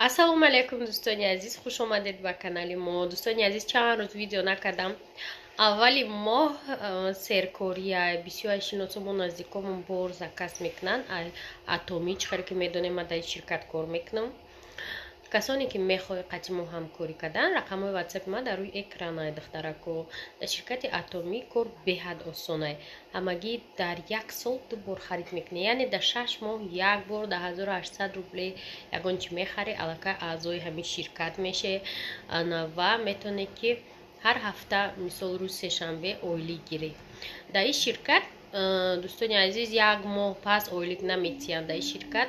Ассалому алайкум, дӯстони азиз, хуш омадед ба канали мо. Дӯстони азиз, чанд рӯз видео накардам. Аввали моҳ серкория, бисёр шиносомо, наздикомон бор заказ мекунанд. Атомӣ, чӣ хеле ки медонем, ман дар ширкат кор мекунам. Касоне ки мехоҳед қати мо ҳамкорӣ кардан, рақамҳои ватсапи ман дар рӯи экранай. Духтарако, дар ширкати Атомӣ кор беҳад осонай. Ҳамагӣ дар як сол ду бор харид мекунӣ, яъне дар 6 моҳ як бор дар 1800 рубле ягон чи мехарӣ, аллакай аъзои ҳамин ширкат меше ва метавонед, ки ҳар ҳафта, мисол, рӯзи сешанбе ойлик гирӣ. Дар ин ширкат, дӯстони азиз, як моҳ пас ойлик наметиҳанд. Дар ин ширкат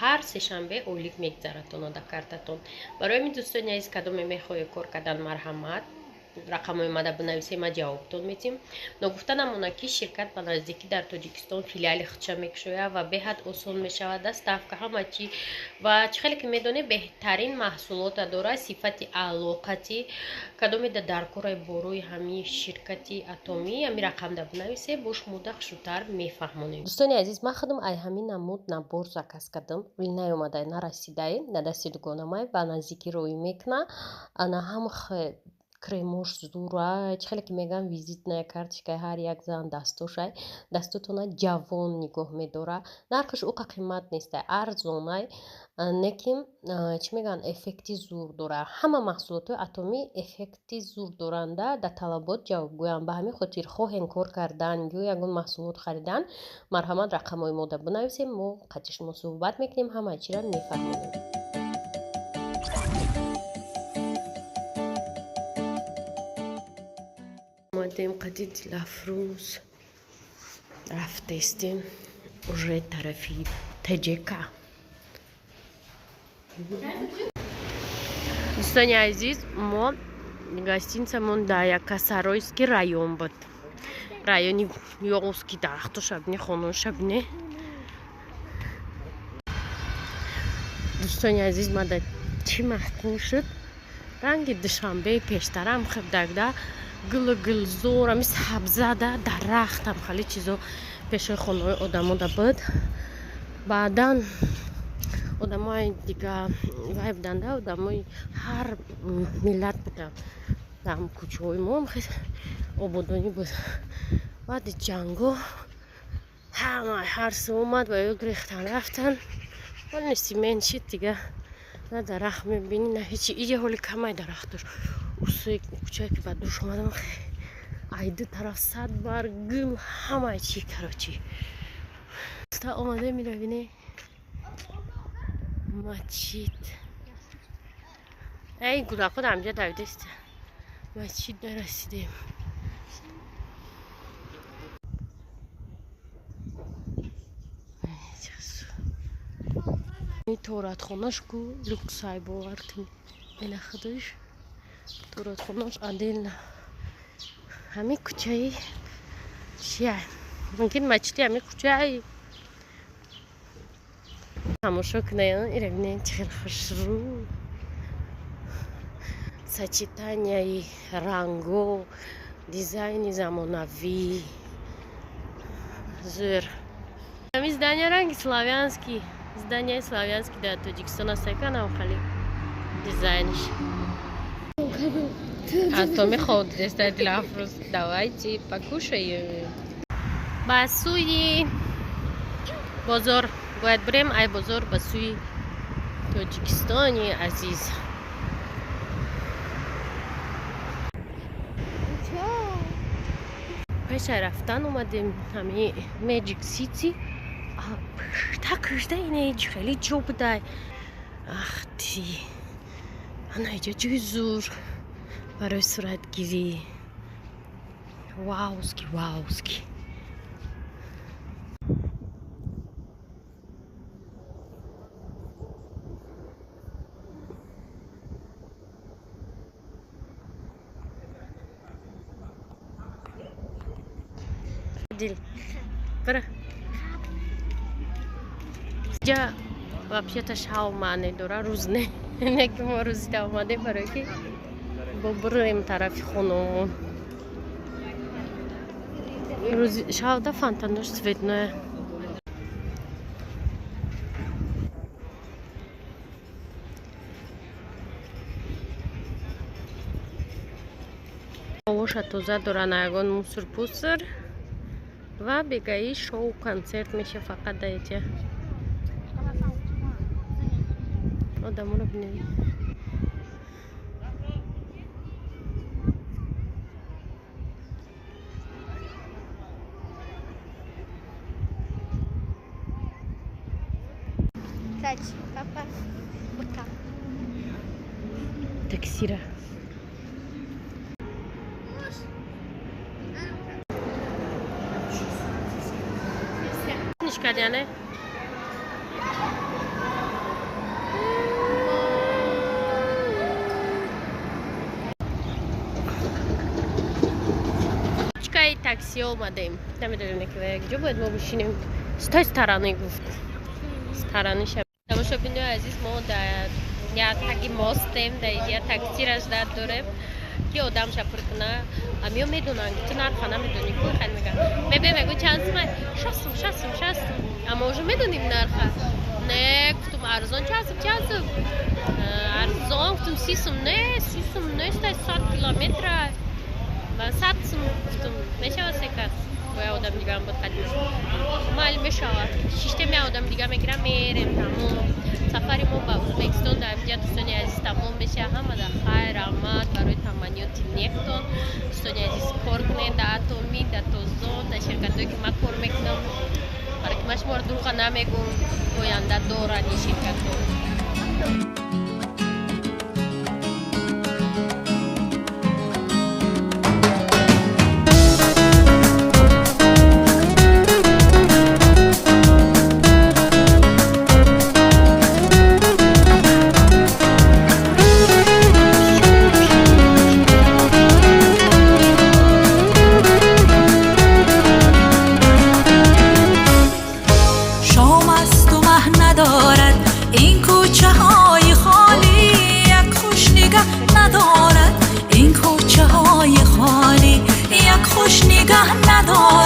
ҳар сешанбе ойлик мегзаратон дар картатон. Барои ҳамин, дӯстони азиз, кадоме мехоҳед кор кардан, марҳамат, рақамҳои мада бинависед, ман ҷавобтон метиҳам. Ногуфта намонад, ки ширкат ба наздикӣ дар Тоҷикистон филиали худша мекушояд ва беҳад осон мешавад доставка, ҳама чӣ. Ва чӣ хеле ки медонед, беҳтарин маҳсулота дорад, сифати аълоқатӣ. Кадоме да дар кораи борои ҳамин ширкати Атомӣ, ҳамин рақамда бинависед, бо шумода хушрӯтар мефаҳмонем. Дӯстони азиз, ман худам ай ҳамин намуд набор заказ кардам, вале наёмадай, нарасидай, дар дасти дугонамай, ба наздикӣ роӣ мекуна. Ана ҳам кремош зурай, чӣ хеле ки мегӯям, визитная карточкаи ҳар як зан дастошай, дастотона ҷавон нигоҳ медорад. Нархаш уқа қимат нестай, арзонай, лекин, чӣ мегӯянд, эффекти зур дорад. Ҳама маҳсулотҳои Атомӣ эффекти зур доранда, дар талабот ҷавобгӯянд. Ба ҳамин хотир хоҳем кор кардан ё ягон маҳсулот харидан, марҳамат, рақамҳои мода бинависем, мо қати шумо суҳбат мекунем, ҳамаи чиро мефаҳмонем. Омадем қади Дилафрӯз, рафтестем уже тарафи ТЖК. Дӯстони азиз, мо гостиницамон дар Яккасаройский район буд, райони ёски дарахту шабне, хонао шабне. Дӯстони азиз, мада чӣ маъқул шуд, ранги Душанбеи пештарам хеб дагда гулу гулзор, ами сабзада, дарахтам, хеле чизо пешои хонаҳои одамода буд. Баъдан одамои дига вай буданда, одамои ҳар миллат буданд дар кӯчаҳои мо, ободонӣ буд. Баъди ҷанго ҳама ҳар су омад ва ё гирехтан рафтан. Ҳоли симент шид, дига на дарахт мебинӣ, на ҳечи. Иҷа ҳоли камай дарахт дошт. Усои кӯчае ки ба душ омадам, ай ду тараф сад бар гул, ҳамаи чи. Короче, та омада миравине масҷид. Эй, гудако дар амҷа давидаст. Масҷид нарасидем. Торатхонаш ку люксай, бовар кунӣ, ина худаш торатхонаш отдельно. Ҳамин кӯчаи чия, мумкин масҷиди ҳамин кӯчаи тамошо кунед. Ира бинед, чӣ хел хушрӯ, сочетанияи ранго, дизайни замонавӣ, зӯр. Ҳамин здания ранги славянский, зданияи славянский дар Тоҷикистон аст, канам хали дизайнш. Атоми хоб дидаста. Дилафрӯз, давайте покушаем. Ба сӯи бозор бояд бирем, ай бозор ба сӯи Тоҷикистони азиз. Пешай рафтан омадем ҳами Magic City. Пушта ине хеле ҷо будай. Ахти, ана иҷа ҷои зур барои суратгирӣ, вауски, вауски. Дил бира. Ҷа вообще-то шав маъне дора, рӯз не, не ки мо рӯзида омадем, барое ки бо бирем тарафи хонамон. Шавда фонтанош цветное. Ҳавоша тоза доран, ягон мусор-пуср ва бегаи шоу консерт меша фақат дар иҷа. Одаморо бинем. Таксира. Кадяне? Чикаи такси омадем. Намедонем, ки ҷо бояд мо бишинем. Стой стороны гуфт. Стороны ша. Тамошобинои азиз, мо дар як таги мостем, дар я таксира ждать дорем, ки одам шапур куна. Амиё медонанд, ту нарха намедонӣ, ку хел мегӯяд. Мебе мегӯ чанд сумай? 60 сум, 60 сум, 60 сум. Аммо уже медонем нарха. Не, гуфтум арзон чанд сум, чанд сум? Арзон гуфтум 30 сум, не, 30 сум нест, 100 километра. Ба 100 сум гуфтум, мешавад се кас. Бояд одам дигарам буд қадим. Майли, мешавад. Шиштем, я одам дига мегирам, мерем, тамом. Сафари мо ба Ӯзбекистон дар инҷа, дӯстони азиз, тамом мешавад. Ҳамада хайр, раҳмат барои таманниёти нектон. Дӯстони азиз, кор кунед дар Атоми, дар Тозон, дар ширкатҳое ки ман кор мекунам. Барои ки ман шуморо дурӯға намегӯм, оянда доранд ин ширкатҳо. Шом асту маҳ надорад ин кӯчаҳои холӣ, як хуш нигаҳ надорад ин кӯчаҳои холӣ, як хуш нигаҳ надорад.